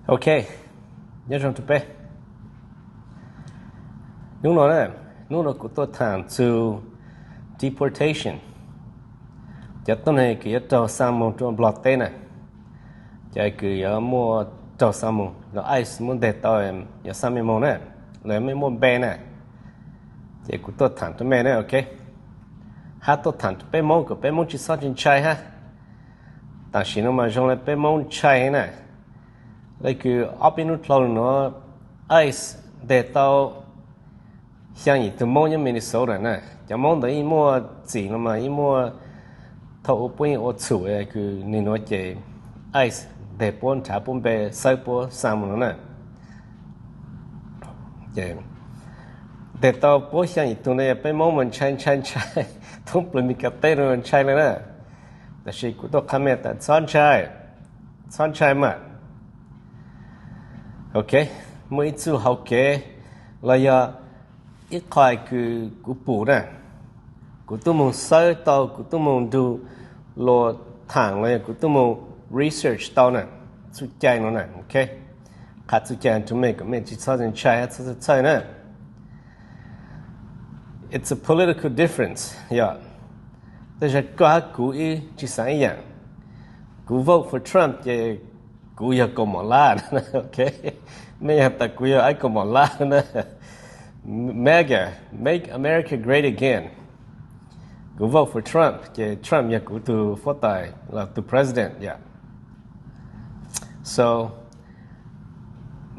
Ok, nyob zoo rau peb. Hnub no na, hnub no kuv tuaj tham txug deportation, cov tuab neeg kws yuav raug xa moog rua Nplog teb na, cov kws yuav muaj raug xa moog los ICE muab nteg tau yuav xa mej moog na, los mej muaj npe na, ces kuv tuaj tham rua mej na, ok. Hab tuaj tham rua peb Moob kom peb Moob tsi xob tsi ntshai hab. Tam sim no mas zoo le peb Moob ntshai na, le kws ob peb nub dlhau lug nuav ICE nteg tau xyaa yim tug Moob nyob Minnesota na. Cov Moob ntawd yeej muaj txim los mas yeej muaj, thaum ub puab yeej ua txhum kws nwg nuav ces ICE nteg puab nrhav puab npe, xawb puab xa moog no na. Ces nteg tau puab xyaa yim tug na, peb Moob mas ntshai ntshai ntshai, thoob plawg Mis Kas teb no ntshai le na. Tab sis kuv tuaj qha mej tas txhob ntshai, txhob ntshai mas. Ok, muaj ib txuj hauv kev los yog ib qho kws kuv pum na, kuv tub moog xawb tau, kuv tub moog nrug luas thaam los yog kuv tub moog research tau na, txuj cai no na, ok. Qha txuj cai rua mej kom mej tsi txhob ntshai, txhob txhawj na. It's a political difference, yog. Tej zag koj hab kuv ib tsi xaav ib yaam. Kuv vote for Trump ces kuv yog kaum mom lab, ok. Mej yog tas kuv yog ib kaum mom lab na. MAGA, Make America Great Again. Kuv vote for Trump ces Trump yog kuv tug fuab tais los tug president, yog. So,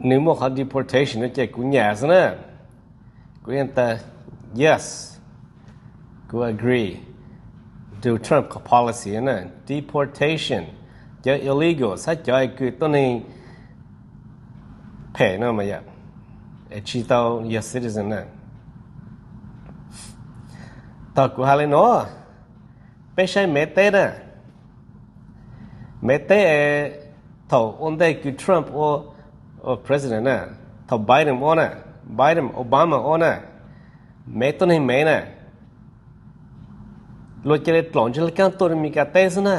nwg muaj qhov deportation no ces kuv nyam xwb na. Kuv yeej tas yes, kuv agree rua Trump qhov policy na, deportation cov illegal, xab cov kws tuab neeg phem no mas yog, es tsi tau yog citizen na. Tog kuv has le nuav, peb saib Mev teb na, Mev teb es thaum ua ntej kws Trump ua president na, thaum Biden ua na, Biden, Obama ua na, Mev tuab neeg Mev na, luas ca le dlaum ntsa laj kaab tuaj rua Mis Kas teb xwb na.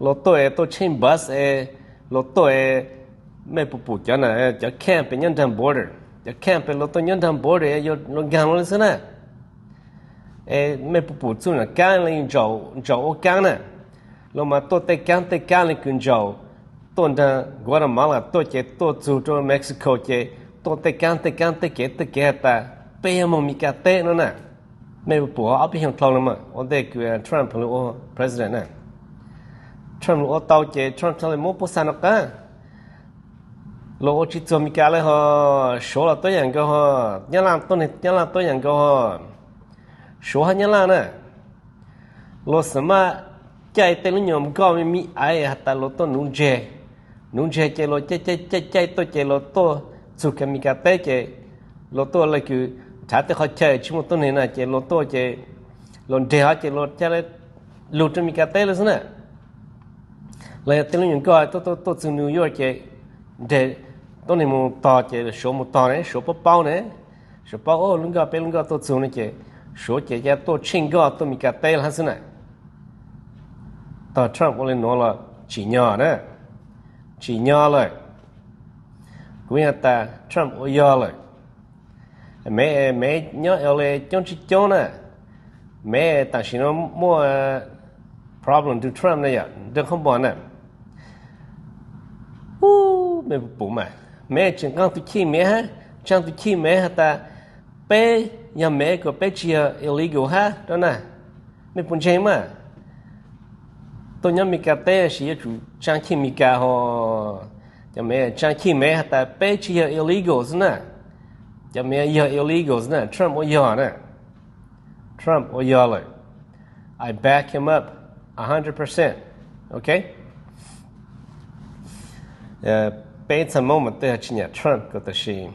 Luas tuaj es tuaj tsheej bus es, luas tuaj es, mej puas pum cov na, cov camp nyob nraag border, cov camp luas tuaj nyob nraag border yuav luas nkaag luas le xwb na. Es mej puas pum txuj nam kaab le ntsaum ua kaab na, luas mas tuaj tej kaab tej kaab le kws ntsaum, tuaj nraag Guatemala tuaj ces tuaj txug rua Mexico ces tuaj tej kaab tej kaab tej kev tej kev has tas peb yuav moog Mis Kas teb no na. Mej puas pum ob peb xyoos dlhau le mas ua ntej kws Trump lug ua president na, Trump lug ua tau ces Trump txhad le muab puab xa no qaab. Luas ua tsi txuag Mis Kas le hos, Suav los tuab yaam nkaus hos, Nyab Laj tuab, Nyab Laj tuab yaam nkaus hos. Suav hab Nyab Laj na, luas xaam maj caij tej lub nyuas nkoj me me aiv has tas luas tuaj nuv ntseg, nuv ntseg ces luas caij caij caij caij tuaj ces luas tuaj txug Mis Kas teb ces luas tuaj le kws nrhav tej qhov chaw tsi muaj tuab neeg na ces luas tuaj ces luas nreg hov ces luas ca le lug rua Mis Kas teb le xwb na. Los yog tej lub nyuas nkoj tuaj tuaj tuaj txug New York ces nreg tuab neeg moog tog ces Suav moog tog ne, Suav paub paub ne, Suav paub lub nkoj peb lub nkoj tuaj txug ne ces Suav ces ca tuaj tsheej nkoj tuaj Mis Kas teb le hab xwb na. Tog Trump ua le nuav los tsim nyog na, tsim nyog lawm. Kuv yog tas Trump ua yog lawm. Mev, Mev nyob L A coob tsi coob na, Mev tam sim no muaj problem rua Trump na yom, rua qhov npog na. Ub, mej puas pum mas, Mev tseem nqaa tus chij Mev hab, tsaa tus chij Mev has tas peb yog Mev kuas peb tsi yog illegal hab rua na. Mej puas ntseeg mas? Tuaj nyob Mes Kas teb sis yuav tsum tsaa chij Mes Kas hos. Cov Mev tsaa chij Mev has tas peb tsi yog illegal xwb na. Cov Mev yog illegal xwb na, Trump ua yog na. Trump ua yog lawm. I back him up a hundred percent. Ok. Peb txhaj Moob mas tej tsi nyam Trump ko tab sis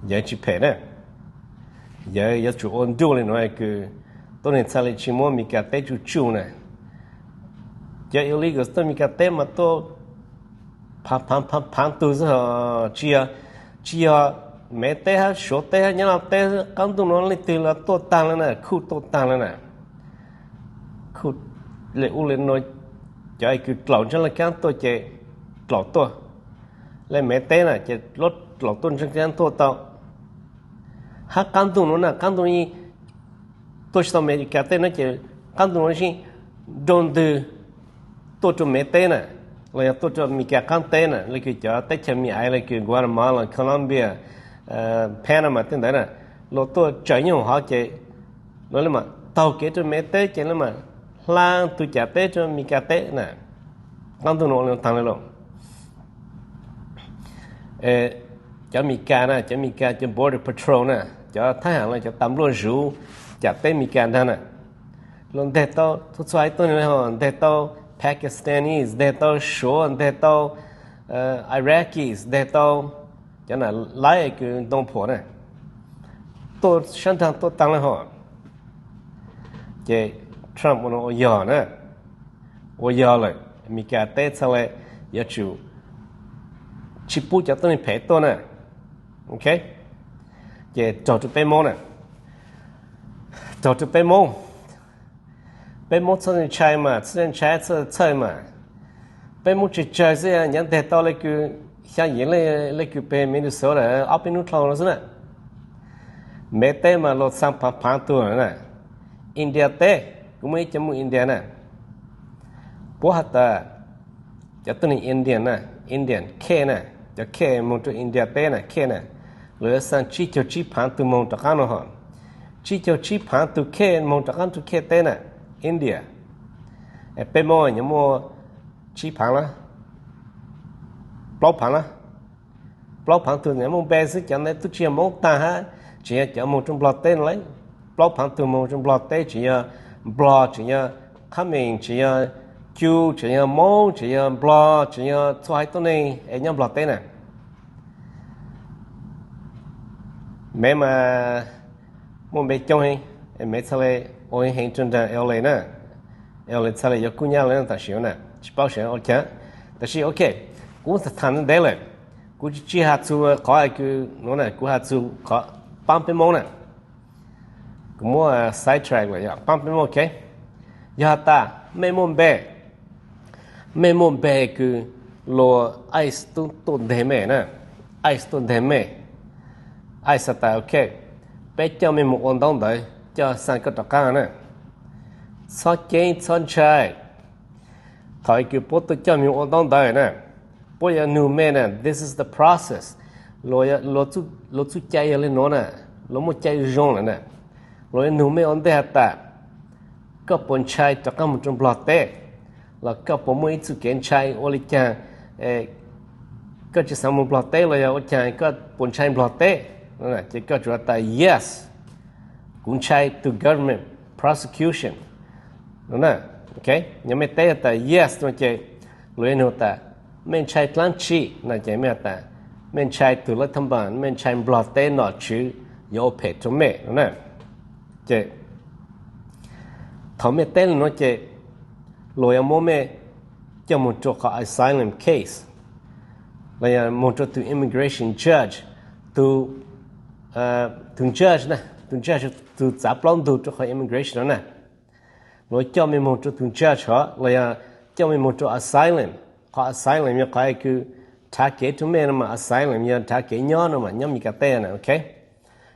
yawg tsi phem na. Yawg yuav tsum ua nruj le nuav kws tuab neeg txhaj le tsi muab Mes Kas teb tsuj tsuj na. Cov illegal tuaj Mes Kas teb mas tuaj phaav phaav phaav tug xwb hos, tsi yog, tsi yog Mev teb hab Suav teb hab Nyab Laj teb, qaab ntuj nuav leej twg los tuaj taag le na, khuj tuaj taag le na. Khuj le ub le nuav, cov kws dlaum ntsa laj kaab tuaj ces dlaum tuaj. le Mev teb na ces lub los tuaj ntseeg tuaj tau. Hab qab ntuj nuav na, qab ntuj tuaj tsis tau Amelikas teb no ces qab ntuj nuav sib nrau ntwg tuaj rua Mev teb na, los yog tuaj rua Amelikas qaab teb na, le kws cov teb chaws Miv Aiv le kws Guatemala, Colombia, Panama tej ntawd na, luas tuaj tsaws nyob hov ces luas le mas taug kev rua Mev teb ces le mas hla tug cam teb rua Amelikas teb na. Qab ntuj nuav ua le taag le los cov Amelikas na, cov Amelikas cov Border Patrol na, cov thab ham los cov tas npluaj zuv cam teb Amelikas nraag na, luas nteg tau txhua txhua haiv tuab neeg le hov, nteg tau Pakistanis, nteg tau Suav, nteg tau Iraqis, nteg tau cov na laiv kws ntoo phuam na, tuaj sab nraag tuaj taag le hov. Ces Trump ua yog na, ua yog lawm, Amelikas teb txhaj le yuav tsum tsis pub cov tuab neeg phem tuaj na. Ok, ces raug rua peb Moob na, raug rua peb Moob. Peb Moob txhob ntshai mas, txhob ntshai, txhob txhawj mas. Peb Moob tsawg tsawg xwb, nyav nteg tau le kws xyaa yim le kws peg Minnesota ob peb nub dlhau no xwb na. Mev teb mas luas xaa phaav phaav tug na. India teb, kuv muaj ib cov Moob India na, puab has tas cov tuab neeg Indian na, Indian khej na, cov khej moog rua India teb na, khej na, luas yuav xaa tsib caug tsib phaav tug moog rov qaab no hov. Tsib caug tsib phaav tug khej moog rov qaab rua khej teb na, India. Peb Moob nyav muaj tsib phaav lawm, plaub phaav lawm. Plaub phaav tug nyav muaj npe xwb, cov ntawd tub tsi yog Moob taag hab, tseem yog cov moog rua Nplog teb no lawm. Plaub phaav tug moog rua Nplog teb tseem yog Nplog, tseem yog Khab Meem, tseem yog Cu, tseem yog Moob, tseem yog Nplog, tseem yog txhua haiv tuab neeg es nyob Nplog teb na. Mev mas muaj npe coob heev, Mev txhaj le ua heev rua nraag L A na. L A txhaj le yuav kub nyab lawm tam sim no na, tsis paub seb ua caag. Tab sis ok, kuv tham ntev lawm, kuv tsis has txug qhov kws nuav na, kuv has txug qhov paab peb Moob na. Kuv muab side track lawm, yog paab peb Moob, ok. Yog has tas mej muaj npe, mej muaj npe kws luas ICE tub tuaj nteg mej na, ICE tuaj nteg mej, ICE has tas ok, peb coj mej moog ua ntaub ntawv coj xaa koj rov qaab na. Txhob ceeb txhob ntshai. Thaum kws puab tuaj coj mej moog ua ntaub ntawv na, puab yuav nug mej na, this is the process. Luas txuj cai yog le nuav na, luas muaj cai zoo lawm na. Luas yuav nug mej ua ntej has tas, koj puas ntshai rov qaab moog rua Nplog teb, los koj puas muaj ib txuj kev ntshai ua le caag, koj tsis xaav moog Nplog teb los yog ua caag koj puas ntshai Nplog teb? Ces koj tsum has tas yes, kuv ntshai tug government prosecution no na. Yog mej teb has tas yes no ces luas yuav nug tas, mej ntshai dlaab tsi no ces mej has tas, mej ntshai tug lawv thab npaas, mej ntshai Nplog teb nom tswv yuav ua phem rua mej no na. Ces thaum mej teb le nuav ces luas yuav muab mej coj moog rua qhov asylum case, los yog moog rua tug immigration judge, tug, tug judge na, tug judge tug txav plaub ntug rua qhov immigration no na. Luas coj mej moog rua tug judge hov los yog coj mej moog rua asylum. Qhov asylum yog qhov kws rhav kev rua mej no mas, asylum yog rhav kev nyob no mas, nyob Meskas teb na, ok.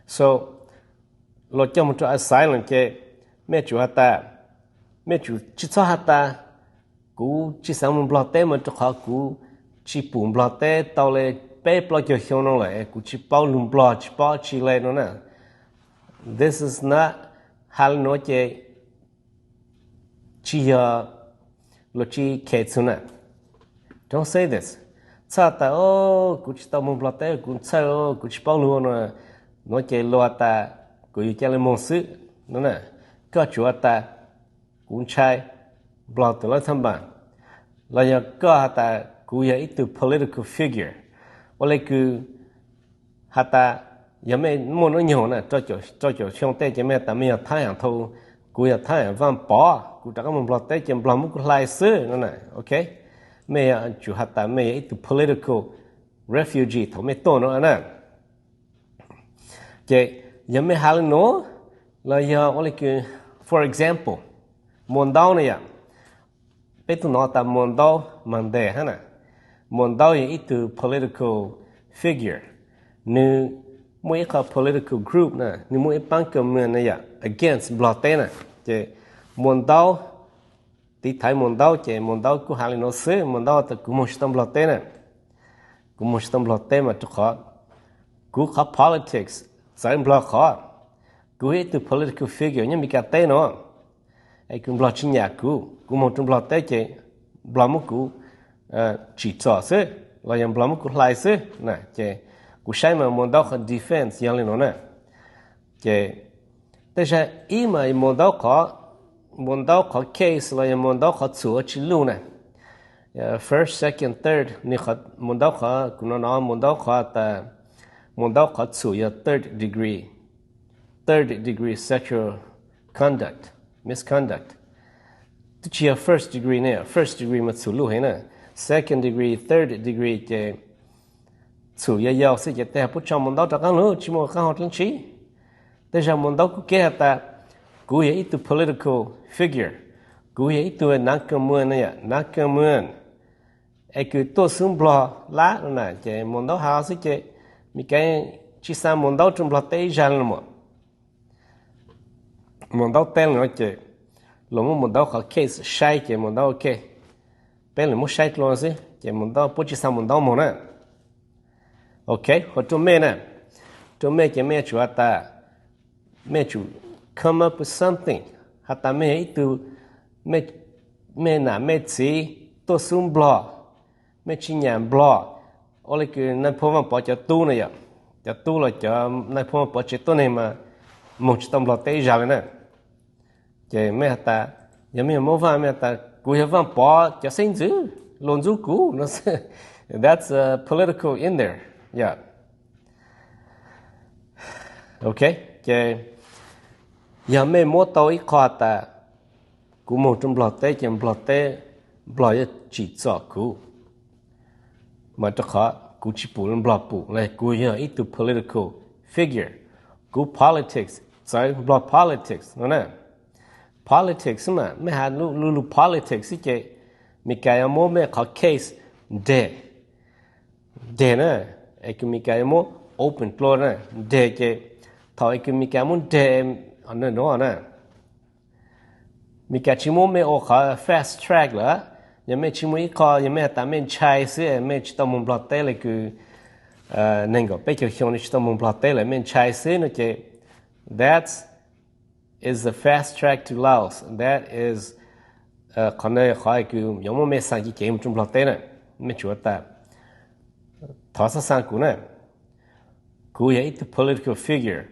So luas coj moog rua asylum ces mej tsum has tas, mej tsum tsis txhob has tas, kuv tsis xaav moog Nplog teb mas rua qhov kuv tsis pum Nplog teb tau le peb plaub caug xyoo no lawm, kuv tsis paub lug Nplog, tsis paub tsi le no na. This is not, has le nuav ces tsis yog, luas tsis khe txug na. Don't say this. Txhob tas, o, kuv tsis tau moog Nplog teb, kuv txhawj, kuv tsis paub lug no. Nuav ces luas tas kuv yug ca le moog xwb no na. Koj tsum has tas, kuv ntshai Nplog tug lawv thab npaas, los yog koj has tas kuv yog ib tug political figure. Ua le kws has tas, yog mej muaj nub nyoog na, rau caum xyoo tej ces mej has tas mej yog thab ham thau, kuv yog thab ham Vaaj Pov, kuv rov qab moog Nplog teb ces Nplog muab kuv hlais xwb no na, ok. Mej yuav tsum has tas mej yog ib tug political refugee thaum mej tuaj no na. Ces yog mej has le nuav, los yog ua le kws, for example, muas ntaub na yom, peb tug nov tas muas ntaub Monday hab na, Muas Ntaub yog ib tug political figure, nws muaj ib qho political group na, nws muaj ib paab kws mws na yom against Nplog teb na, ces Muas Ntaub, tiv thaiv Muas Ntaub ces Muas Ntaub kuj has li nuav xwb, Muas Ntaub tas kuv moog tsis tau Nplog teb na, kuv moog tsis tau Nplog teb mas rua qhov kuv qhov politics txawv Nplog qhov, kuv yog ib tug political figure nyob Meskas teb no, es kws Nplog tsis nyam kuv, kuv moog rua Nplog teb ces Nplog muab kuv tsim txom xwb los yog Nplog muab kuv hlais xwb na, ces kuv saib mas Muas Ntaub qhov defense yog li no na. Ces tej zag ib mas Muas Ntaub qhov, Muas Ntaub qhov case los yog Muas Ntaub qhov txhum ua tsi luj na, first, second, third, nws Muas Ntaub qhov, kuv no no Muas Ntaub qhov tas, Muas Ntaub qhov txhum yog third degree, third degree sexual conduct, misconduct. Twb tsis yog first degree ne, first degree mas txhum luj heev na, second degree, third degree ces txhum yau yau xwb ces tej zag puab tso Muas Ntaub rov qaab lug tsis muaj qaab hau dlaab tsi. Tej zag Muas Ntaub kuj keb has tas kuv yog ib tug political figure, kuv yog ib tug nav kag muas na yom, nav kag muas, es kws tuaj xub Nplog lab no na, ces Muas Ntaub has xwb ces Meskas tsis xa Muas Ntaub rua Nplog teb ib zag le mas. Muas Ntaub teb le no ces luag muab Muas Ntaub qhov case saib ces Muas Ntaub ok, peb le muab saib dlua xwb ces Muas Ntaub puab tsis xa Muas Ntaub moog na. Ok, ho rua mej na, rua mej ces mej yuav tsum has tas, mej yuav tsum come up with something, has tas mej yog ib tug, mej nam mej txiv tuaj xub Nplog, mej tsis nyam Nplog, ua le kws Nais Phoo Vaaj Pov cov tub na yom, cov tub los cov Nais Phoo Vaaj Pov tsev tuab neeg mas moog tsis tau Nplog teb ib zag le na. Ces mej has tas, yog mej yog Moob Vaaj mej has tas kuv yog Vaaj Pov cov xeeb ntxwv, luag ntxub kuv no xwb. That's political in there, yom. Ok, ces yog mej muab tau ib qho has tas kuv moog rua Nplog teb ces Nplog teb, Nplog yuav tsim txom kuv, mas rua qhov kuv tsis pum le Nplog pum le, kuv yog ib tug political figure, kuv politics txawv Nplog politics no na. Politics mas mej has lu lu politics xwb ces Meskas yuav muab mej qhov case deg, deg na, es kws Meskas yuav muab open dlua na, deg ces thaum es kws Meskas muab deg no na, Meskas tsis muab mej ua qhov fast track lawm. Yog mej tsis muaj ib qho, yog mej has tas mej ntshai xwb, mej tsis tau moog Nplog teb le kws neeg nkaum peb caug xyoo no tsis tau moog Nplog teb lawm, mej ntshai xwb no ces that is the fast track to Laos, that is qhov no qhov kws yuav muab mej xa ceev ceev moog rua Nplog teb na. Mej tsum has tas thov xab xaa kuv na, kuv yog ib tug political figure,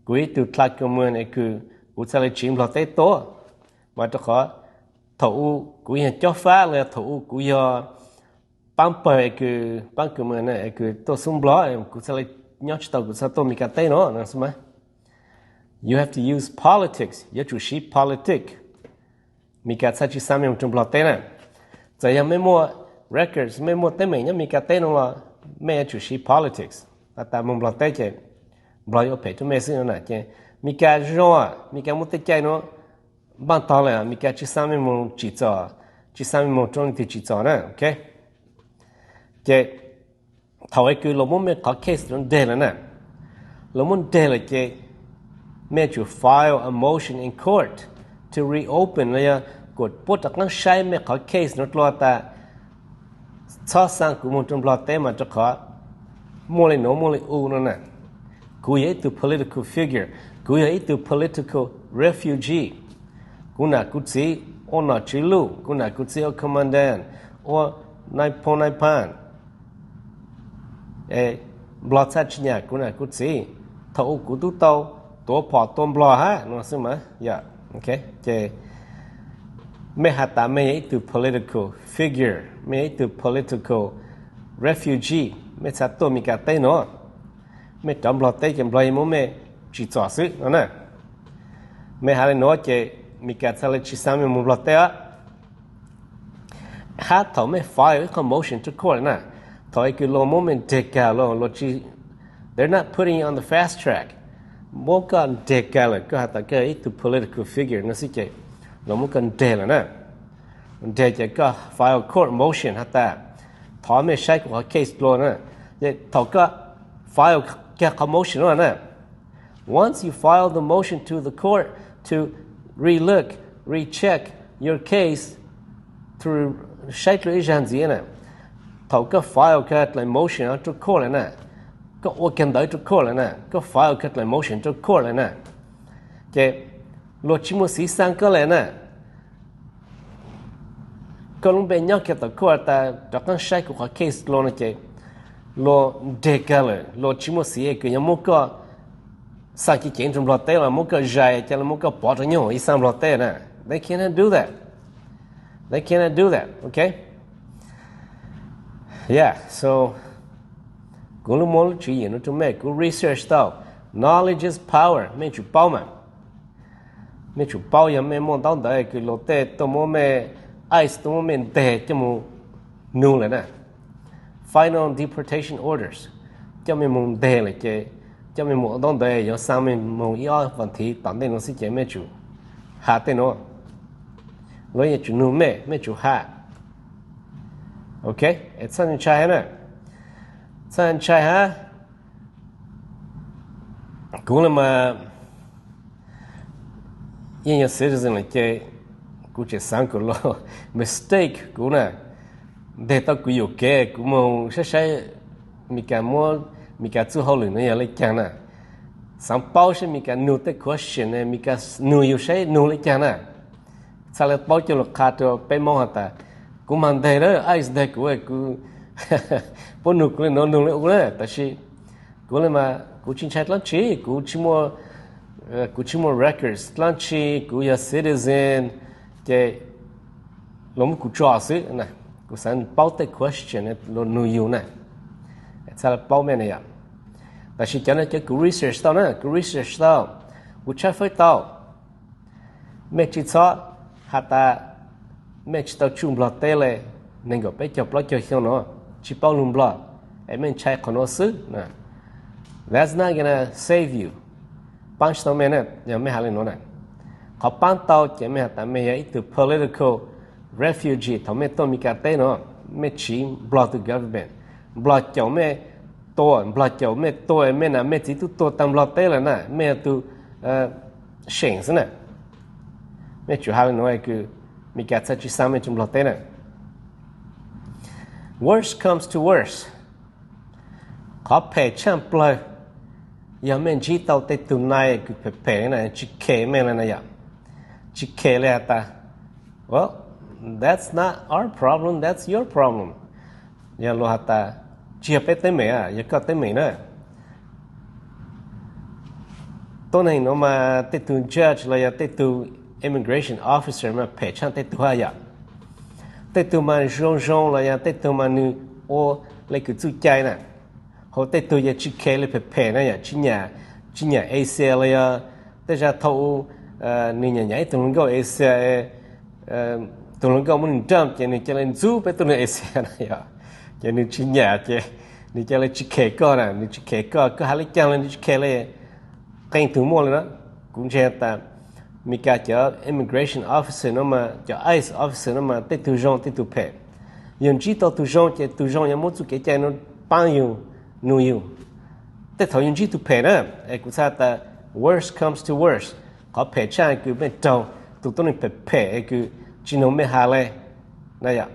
kuv yog ib tug dlha kag muas es kws kuv txhaj le tsiv Nplog teb tuaj, mas rua qhov thaum u kuv yog cob fab los yog thaum u kuv yog paab pawg es kws paab kag muas es kws tuaj xub Nplog, kuv txhaj le nyob tsis tau, kuv txhaj tuaj Meskas teb no no xwb mas. You have to use politics, yuav tsum siv politics, Meskas txhaj tsis xa mej moog rua Nplog teb na. Txawm yog mej muaj records, mej muaj teeb meem nyob Meskas teb no los mej yuav tsum siv politics, has tas moog Nplog teb ces Nplog yuav ua phem rua mej xwb no na. Ces Meskas zoo, Meskas muaj tej cai nuav npaaj tog le, Meskas tsis xa mej moog tsim txom, tsis xa mej moog rua leej twg tsim txom na, ok. Ces thaum es kws luag muab mej qhov case nuav deg lawm na, luag muab deg lawm ces mej yuav tsum file a motion in court to reopen los yog kuas puab rov qaab saib mej qhov case nuav dlua tas txhob xa kuv moog rua Nplog teb mas rua qhov muaj le nuav muaj le u no na. Kuv yog ib tug political figure, kuv yog ib tug political refugee. Kuv nam kuv txiv ua nom tswv luj, kuv nam kuv txiv ua commandant, ua nai phoo nai phaan, Nplog txhaj tsis nyam kuv nam kuv txiv. Thaum u kuv tub tau tuav phom tua Nplog hab no xwb mas yom. Ces mej has tas mej yog ib tug political figure, mej yog ib tug political refugee, mej txhaj tuaj Meskas teb no, mej rov Nplog teb ces Nplog yuav muab mej tsim txom xwb no na. Mej has le nuav ces Meskas txhaj le tsis xa mej moog Nplog teb os. Hab thaum mej file ib qho motion rua court na, thaum es kws luag muab mej deg kag los luag tsis, they're not putting you on the fast track, muab koj deg kag lawm, koj has tas koj ib tug political figure no xwb ces luag muab koj deg lawm na. Deg ces koj file court motion has tas thov mej saib kuv qhov case dlua na. Ces thaum koj file kiag qhov motion no na, once you file the motion to the court to relook, recheck your case, to saib dlua ib zag ntxiv na, thaum koj file kiag dlaim motion rau court lawm na, koj ua kiag ntawv rau court lawm na, koj file kiag dlaim motion rau court lawm na, ces luag tsis muaj xiv xaa koj lawm na. Koj lub npe nyob kiag tom court tas rov qaab saib kuv qhov case dlua no ces luag nreg kag lawm, luag tsis muaj xiv kws yuav muab koj xa cev ceev rau Nplog teb los muab koj zais ca le muab koj pov rau nyob ib xaa Nplog teb na. They cannot do that. They cannot do that, okay? Yeah, so kuv lub muab lub tswv yim no rau mej, kuv research tau, knowledge is power, mej tsum paub mas. Mej tsum paub yog mej muaj ntaub ntawv kws luag tej tuaj muab mej, ice tuaj muab mej nteg coj mus nug lawm na, final deportation orders, coj mej mus nteg lawm ces coj mej mus ua ntaub ntawv yuav xa mej mus ib ob vas thiv tom ntej no xwb ces mej tsum has tej nuav. Luag yeej tsum nug mej, mej tsum has. Ok, es txhob ntshai hab na, txhob ntshai hab. Kuv le mas yeej yog citizen lawm ces kuv tseem xaav kuv lub mistake kuv na, nteg tau kuv yuam kev kuv moog saib saib Meskas muab, Meskas txuj hauj lwm no yog le caag na. Xaav paub saib Meskas nug tej question, Meskas nug yug saib nug le caag na. Txhaj le paub coj lug qha rua peb Moob has tas kuv mas nteg na, ice nteg kuv, kuv puab nug kuv le nuav nug le ub na, tab sis kuv le mas kuv tsis ntshai dlaab tsi, kuv tsis muaj, kuv tsis muaj records dlaab tsi, kuv yog citizen, ces luag muab kuv tso xwb. Kuv xaav paub tej question luag nug yug na, txhaj le paub mej na yom. Tab sis cov no cov kuv research tau na, kuv research tau, kuv tshawb fawb tau. Mej tsis txhob has tas mej tsis tau tsuj Nplog teb le neeg nkaum peb caug plaub caug xyoo no, tsis paub lug Nplog, es mej ntshai qhov nuav xwb. That's not gonna save you. Paab tsis tau mej na, yog mej has le nuav na. Qhov paab tau ces mej has tas mej yog ib tug political refugee thaum mej tuaj Meskas teb no, mej tsiv Nplog tug government, Nplog caum mej tua, Nplog caum mej tua, mej nam mej txiv tub tuag taag Nplog teb lawm na, mej yog tug seem xwb na. Mej tsum has le nuav kws Meskas txhaj tsis xa mej tsuj Nplog teb na. Worst comes to worst, qhov phem tshaaj plawg, yog mej ntsib tau tej tug nai kws phem phem na, tsis khes mej le na yom, tsis khes le has tas, well, that's not our problem, that's your problem. Yog luag has tas tsis yog peb teeb meem, yog koj teeb meem na. Tuab neeg nuav mas tej tug judge los yog tej tug immigration officer mas phem tshaaj tej tug hab yom. Tej tug mas zoo zoo los yog tej tug mas nwg ua le kws txuj cai na, hos tej tug yog tsis khes le phem phem na yom, tsis nyam, tsis nyam Asia los yog tej zag thaum u nwg nyam nyam ib tug hluas nkauj Asia, tug hluas nkauj muab nwg nraj ces nwg ca le ntxub peb tuab neeg Asia na yom, ces nwg tsis nyam ces nwg ca le tsis khes koj na, nwg tsis khes koj, koj has le caag los nwg tsis khes le. Qee tug muaj le na, kuv ntseeg tas Meskas cov immigration officer no mas, cov ice officer no mas tej tug zoo tej tug phem. Yog ntsib tau tug zoo ces tug zoo yuav muab txuj kev cai no paab yug, nug yug. Tej thaum yog ntsib tug phem na, es kuv txhaj tas worst comes to worst, qhov phem tshaaj kws mej raug tug tuab neeg phem phem es kws tsis nug mej has le na yom.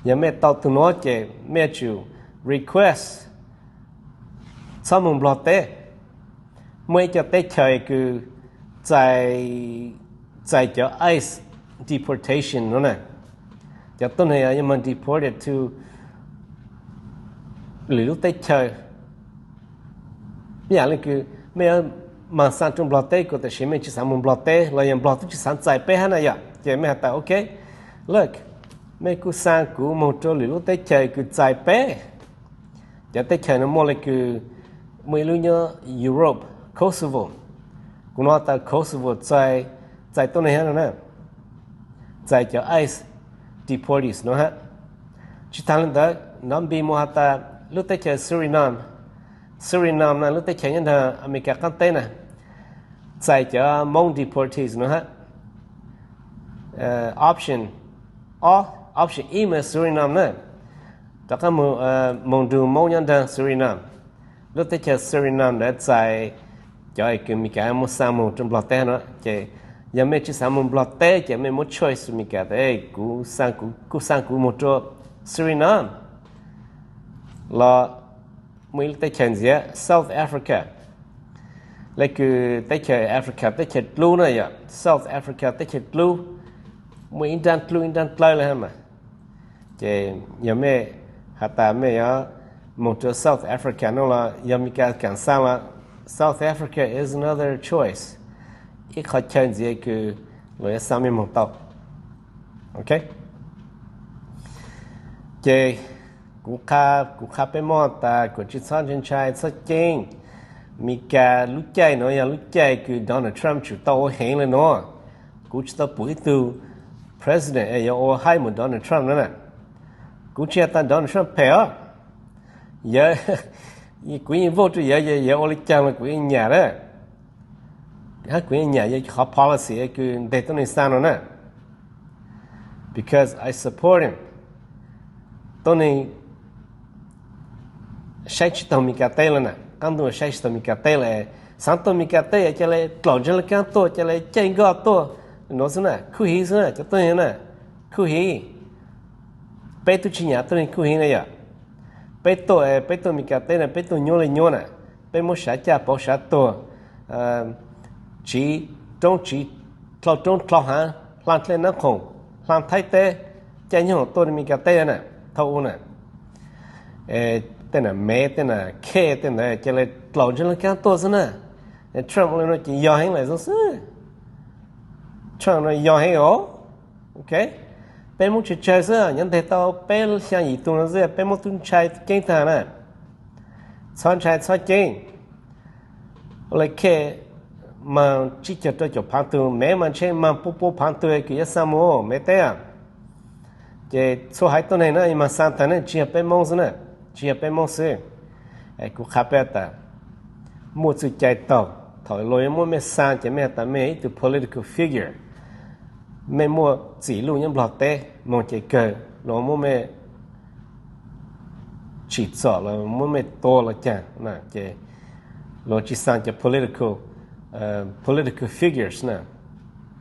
Yog mej tau tug nuav ces mej yuav tsum request txhob moog Nplog teb. Muaj ib co teb chaws kws txais cov ice deportation no na, cov tuab neeg yuav moog deported to lwm lub teb chaws. Ib yaam le kws mej yuav moog xa rua Nplog teb kuj tab sis mej tsis xaav moog Nplog teb los yog Nplog tub tsis xaav txais peb hab na yom, ces mej has tas ok, look, mej kuj xa kuv moog rua lwm lub teb chaws kws txais peb. Cov teb chaws no muaj le kws, muaj ib lub nyob Europe, Kosovo. Kuv nov tas Kosovo txais, txais tuab neeg hab no na, txais cov ice deportees no hab. Tsis taag le ntawd, nov npis mus has tas lub teb chaws Suriname, Suriname na, lub teb chaws nyob nrug Amelikas qaab teb na, txais cov Moob deportees no hab. Option, option ib mas Suriname na, Rov qab moog nrug Moob nyob nraag Suriname. Lub teb chaws Suriname ntawd txais cov kws Amelikas muab xa moog rua Nplog teb no. Ces yog mej tsi xaav moog Nplog teb ces mej muab choice Amelikas tas kuv, kuv xa kuv moog rua Suriname los muaj ib lub teb chaws ntxiv South Africa. Le kws teb chaws Africa teb chaws dlub na yog South Africa teb chaws dlub, muaj ib nraab dlub ib nraab dlawb le hab mas. Ces yog mej has tas mej yuav moog rua South Africa no los yog Amelikas kaam xa los South Africa is another choice, ib qhov chaw ntxiv kws luas yuav xa mej moog tau. Ok, ces kuv, kuv qha peb Moob tas kuas tsi txhob ntshai ntshai txhob ceeb. Amelikas lub caij nuav yog lub caij kws Donald Trump tsum tau ua heev le nuav. Kuv tsi tau pum ib tug president es yuav ua haib moog Donald Trump na. Kuv tsi has tas Donald Trump phem os. Yawg, kuv yeej vote rua yawg, yawg ua le caag los kuv yeej nyam na. Hab kuv yeej nyam yawg qhov policy kws nteg tuab neeg xa no na. Because I support him. Tuab neeg saib tsi taug Amelikas teb le na, qaab ntuj saib tsi taug Amelikas teb le, xaav tuaj Amelikas teb ca le dlaum ntseeg le kaab tuaj, ca le caij nkoj tuaj, nuav xwb na, khuj hiv xwb na cov tuab neeg na, khuj hiv. Peb tub tsi nyam tuab neeg khuj hiv na yom. Peb tuaj, peb tuaj Amelikas teb na peb tuaj nyuab le nyuab na, peb muab sav caj pauv sav tuag, tsiv roob tsiv, dlhau roob dlhau haav, hla dlej nab khoom, hla Thaib teb, caij nyoog tuaj Amelikas teb na, thaum u na. Tej nam mev tej nam khej tej ntawd ca le dlaum ntseeg le kaab tuaj xwb na. Trump ua le nuav ces yog heev lawm xwb. Trump no yog heev os. Ok, peb Moob tsawg tsawg xwb, nyob nteg tau peb xyaa yim tug no xwb peb Moob tub ntshai ceeb tag na. Txhob ntshai txhob ceeb. Ua le khej maag tsib caug rau caum phaav tug, mev maag ntshe maag pua pua phaav tug kws yuav xa moog mev teb. Ces txhua haiv tuab neeg na maag xa tag ne, tsi yog peb Moob xwb na, tsi yog peb Moob xwb. Kuv qha peb tas muaj txuj cai taug, thaum luag yuav muab mej xa ces mej has tas mej yog ib tug political figure, mej muaj txim luj nyob Nplog teb, moog ces kawg luag muab mej tsim txom los muab mej tua los caag na, ces luag tsi xa cov political, political figures na,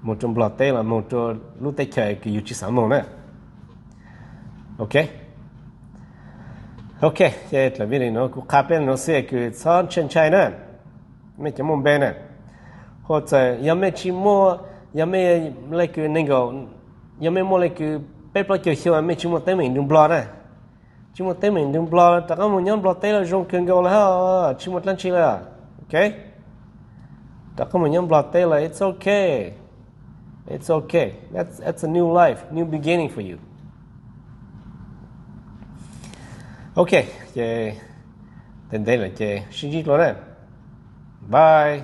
moog rua Nplog teb los moog rua lub teb chaws kws yug tsi xaav moog na. Ok, ok, ces dlaim video nuav kuv qha peb le nuav xwb kws txhob ntshai ntshai na, mej cov muaj npe na. Hu txawm yog mej tsi muaj, yog mej le kws neeg nkaum, yog mej muaj le kws peb plaub caug xyoo mej tsi muaj teeb meem nrug Nplog na, tsi muaj teeb meem nrug Nplog, rov qaab moog nyob Nplog teb los zoo kawg nkaus le hab, tsi muaj dlaab tsi le. Ok, rov qaab moog nyob Nplog teb los it's ok, it's ok, that's, that's a new life, new beginning for you. Ok, ces ntev ntev lawm ces sib ntsib dlua na. Bye.